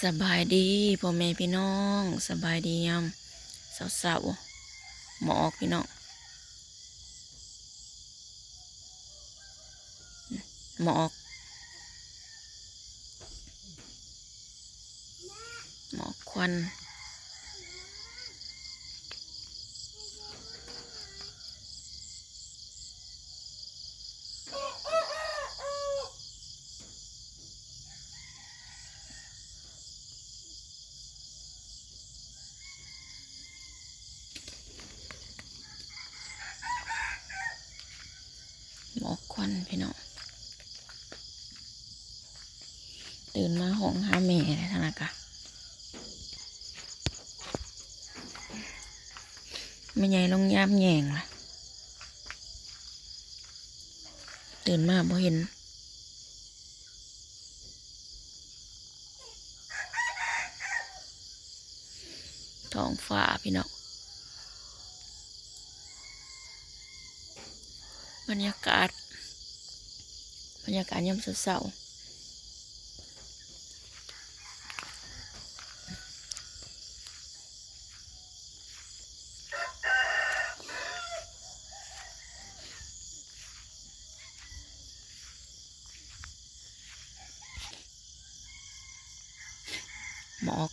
ສະບາຍດີພໍ່ແມ່ພີ່ນ້ອງ ສະບາຍດີຍາມເຊົ້າໆ ໝອກພີ່ນ້ອງ ໝອກ ໝອກຄວັນ. ໝອກຄວັນພີ່ນ້ອງ ຕື່ນມາຮ້ອງຫາແມ່ແລ້ວທາງນັ້ນກະ ແມ່ໃຫຍ່ລົງຍາມແຍງລະ ຕື່ນມາບໍ່ເຫັນ. ທ້ອງຟ້າພີ່ນ້ອງ ບັນຍາກາດ ບັນຍາກາດຍາມເຊົ້າໆ. ໝອກ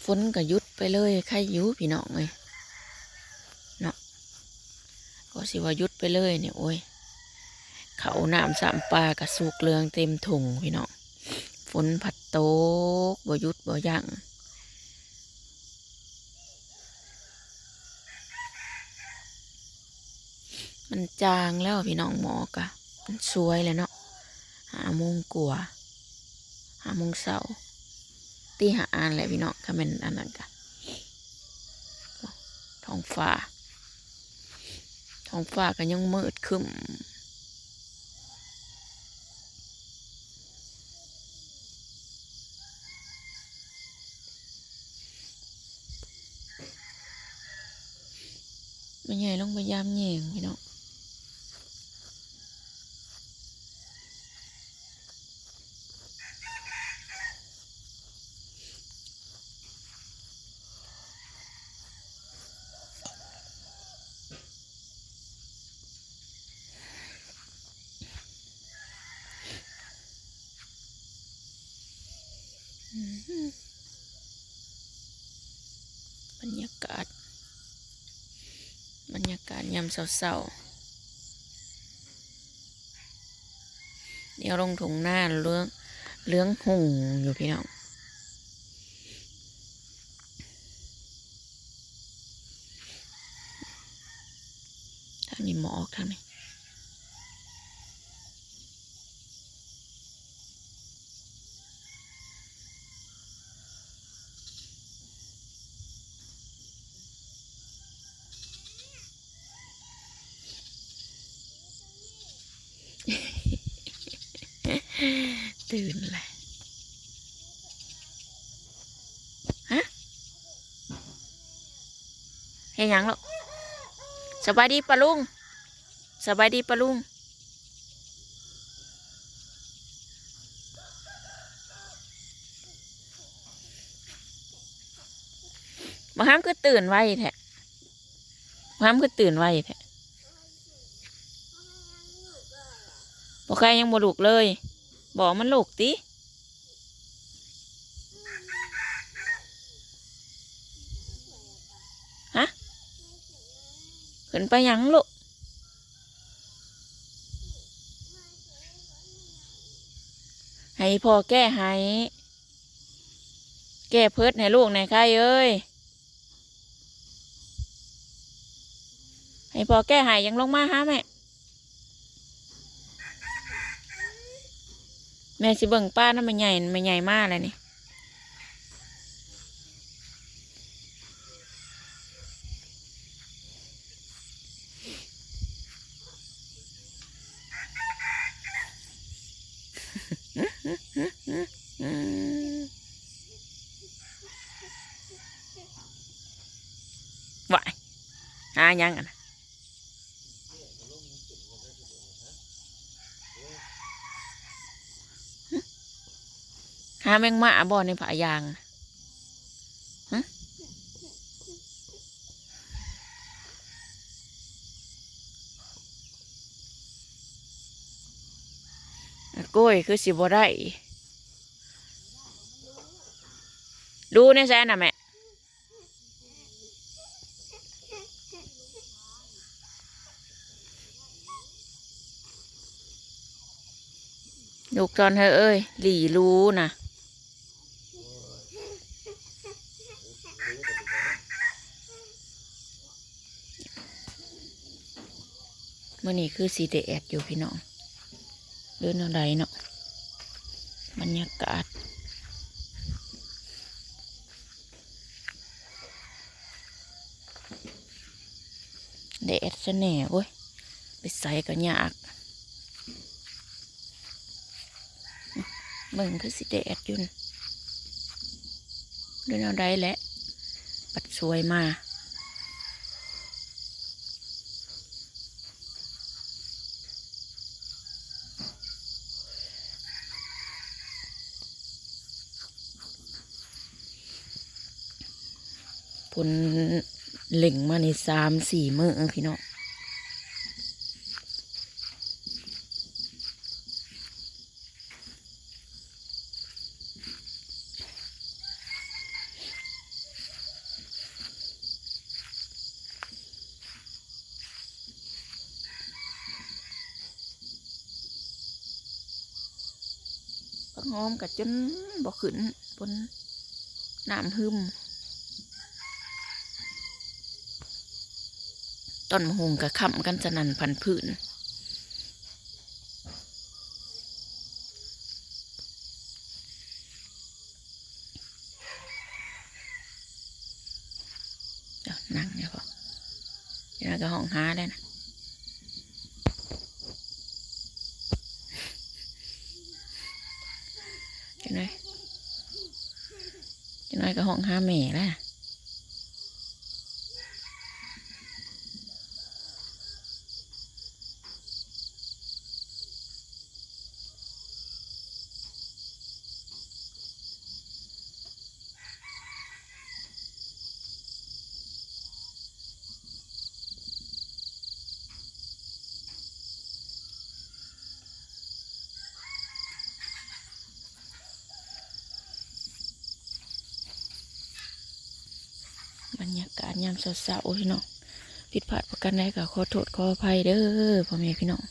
ຝົນກະຢຸດໄປເລີຍ ໄຄຢູ່ພີ່ນ້ອງເອີຍເນາະ ກໍຊິວ່າຢຸດໄປເລີຍນີ້ ໂອ້ຍ ເຂົ້ານ້ຳຊ້ຳປາກະສຸກເຫຼືອງເຕັມທົ່ງພີ່ນ້ອງ ຝົນພັດຕົກບໍ່ຢຸດບໍ່ຢັ້ງ. ມັນຈາງແລ້ວພີ່ນ້ອງ ໝອກກະ ມັນສວຍແລ້ວເນາະ ຫ້າໂມງກວ່າ ຫ້າໂມງເຊົ້າ ຕີຫ້າແລ້ວພີ່ນ້ອງ ຄັນແມ່ນອັນນັ້ນກະ ທ້ອງຟ້າ ທ້ອງຟ້າກະຍັງມືດຄຶ້ມ. ແມ່ໃຫຍ່ລົງໄປຍາມແຍງພີ່ນ້ອງ. ບັນຍາກາດ ບັນຍາກາດຍາມເຊົ້າໆ ແນວລົງທົ່ງນາເຫຼືອງ ເຫຼືອງຮຸ່ງຢູ່ພີ່ນ້ອງ. ທາງນີ້ໝອກ ທາງນີ້ ຕື່ນແລ້ວ ຮະ ເຮັດຫຍັງລູກ? ສະບາຍດີປ້າລຸງ ສະບາຍດີປ້າລຸງ. ບັກຫຳຄືຕື່ນໄວແທ້? ບັກຫຳຄືຕື່ນໄວແທ້? ບໍ່ ໄຄຍັງບໍ່ລຸກເລີຍ. ບອກມັນລຸກຕິ. ຮະ? ຂຶ້ນໄປຫຍັງລູກ? ໃຫ້ພໍ່ແກ້ໃຫ້. ແກ້ເພີດໃຫ້ລູກແດ່ ໄຄເອີຍ. ໃຫ້ພໍ່ແກ້ໃຫ້ ຈັ່ງລົງມາຫາແມ່. ແມ່ຊິເບິ່ງປານຳແມ່ໃຫຍ່ ແມ່ໃຫຍ່ມາແລ້ວນີ້. ເ ຫື ຫື ຫື ຫື ຫື ຫວ້າຍ ຫາຫຍັງຫັ້ນນະ? ຫາແມງໝ້າບໍ່ໃນຜ້າຢາງ? ຫື ໂອ້ຍ ຄືຊິບໍ່ໄດ້ ດູໃນໃສນະແມ່? ລູກຕອນເຮີເອີຍ ຫຼີຫຼູນະ. ມື້ນີ້ຄືຊິແດດຢູ່ພີ່ນ້ອງ ຫຼືແນວໃດເນາະ ບັນຍາກາດ ແດດຊະແດ່ ໂອ້ຍ ໄປໃສກໍຍາກ. ເບິ່ງຄືຊິແດດຢູ່ນະ ຫຼືແນວໃດແຫຼະ ບັດສວຍມາ. ຝົນເລັ່ງມານີ້ສາມສີ່ມື້ພີ່ນ້ອງ. ຜັກຫອມກໍຈົນບໍ່ຂຶ້ນ ຝົນ ນ້ຳຫຶມ ຕອນໝາກຫຸ່ງກໍຄ້ຳກັນສະໜັ່ນພັນຜືນ. ເຈົ້າ ນັ່ງຢູ່ບໍ? ຈັກໜ້ອຍກໍຮ້ອງຫາແລ້ວນະ ຈັກໜ້ອຍ ຈັກໜ້ອຍກໍຮ້ອງຫາແມ່ແລ້ວ. ບັນຍາກາດຍາມເຊົ້າໆ ໂອ້ຍເນາະ ຜິດພາດປະການໃດກໍຂໍໂທດຂໍອະໄພເດີພໍ່ແມ່ພີ່ນ້ອງ.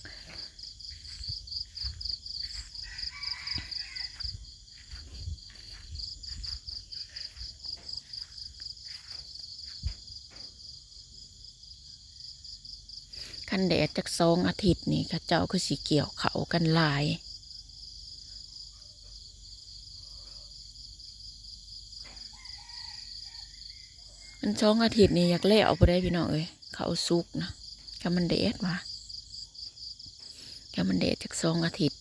ຄັນແດດຈັກສອງອາທິດນີ້ ເຂົາເຈົ້າຄືຊິກ່ຽວເຂົ້າກັນຫຼາຍ. ອັນສອງອາທິດນີ້ຢາກແລ້ວພຸ້ນໃດ໋ພີ່ນ້ອງເອີຍ ເຂົ້າສຸກນະ ຄັນມັນແດດວ່າ ຄັນມັນແດດຈັກສອງອາທິດ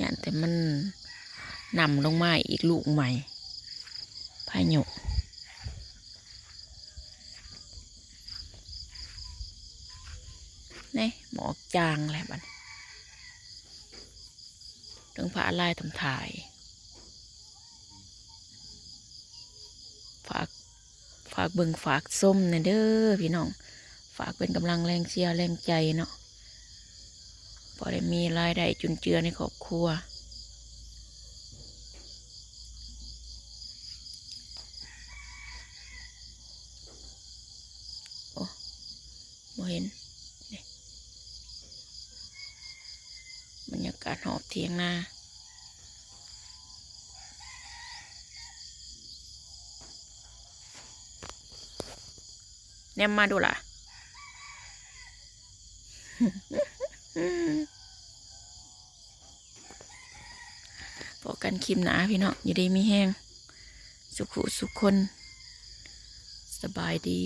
ຢ້ານແຕ່ມັນນຳລົງມາອີກລູກໃໝ່ ພາຍຸ. ນີ້ໝອກຈາງແລ້ວບັດນີ້ ເທິງຟ້າລາຍຕຳຖ່າຍ. ຝາກ ຝາກເບິ່ງຝາກຊົມແດ່ເດີພີ່ນ້ອງ ຝາກເປັນກຳລັງແຮງເຊຍແຮງໃຈເນາະ ພໍໄດ້ມີລາຍໄດ້ຈຸນເຈືອໃນຄອບຄົວ. ໂອ້ ບໍ່ເຫັນ ນີ້ ບັນຍາກາດຮອບຖຽງນາ ແນມມາດູລະ. ພໍ້ກັນຄລິບໜ້າພີ່ນ້ອງ ຢູ່ດີມີແຮງ ສຸຂູສຸຄົນ ສະບາຍດີ.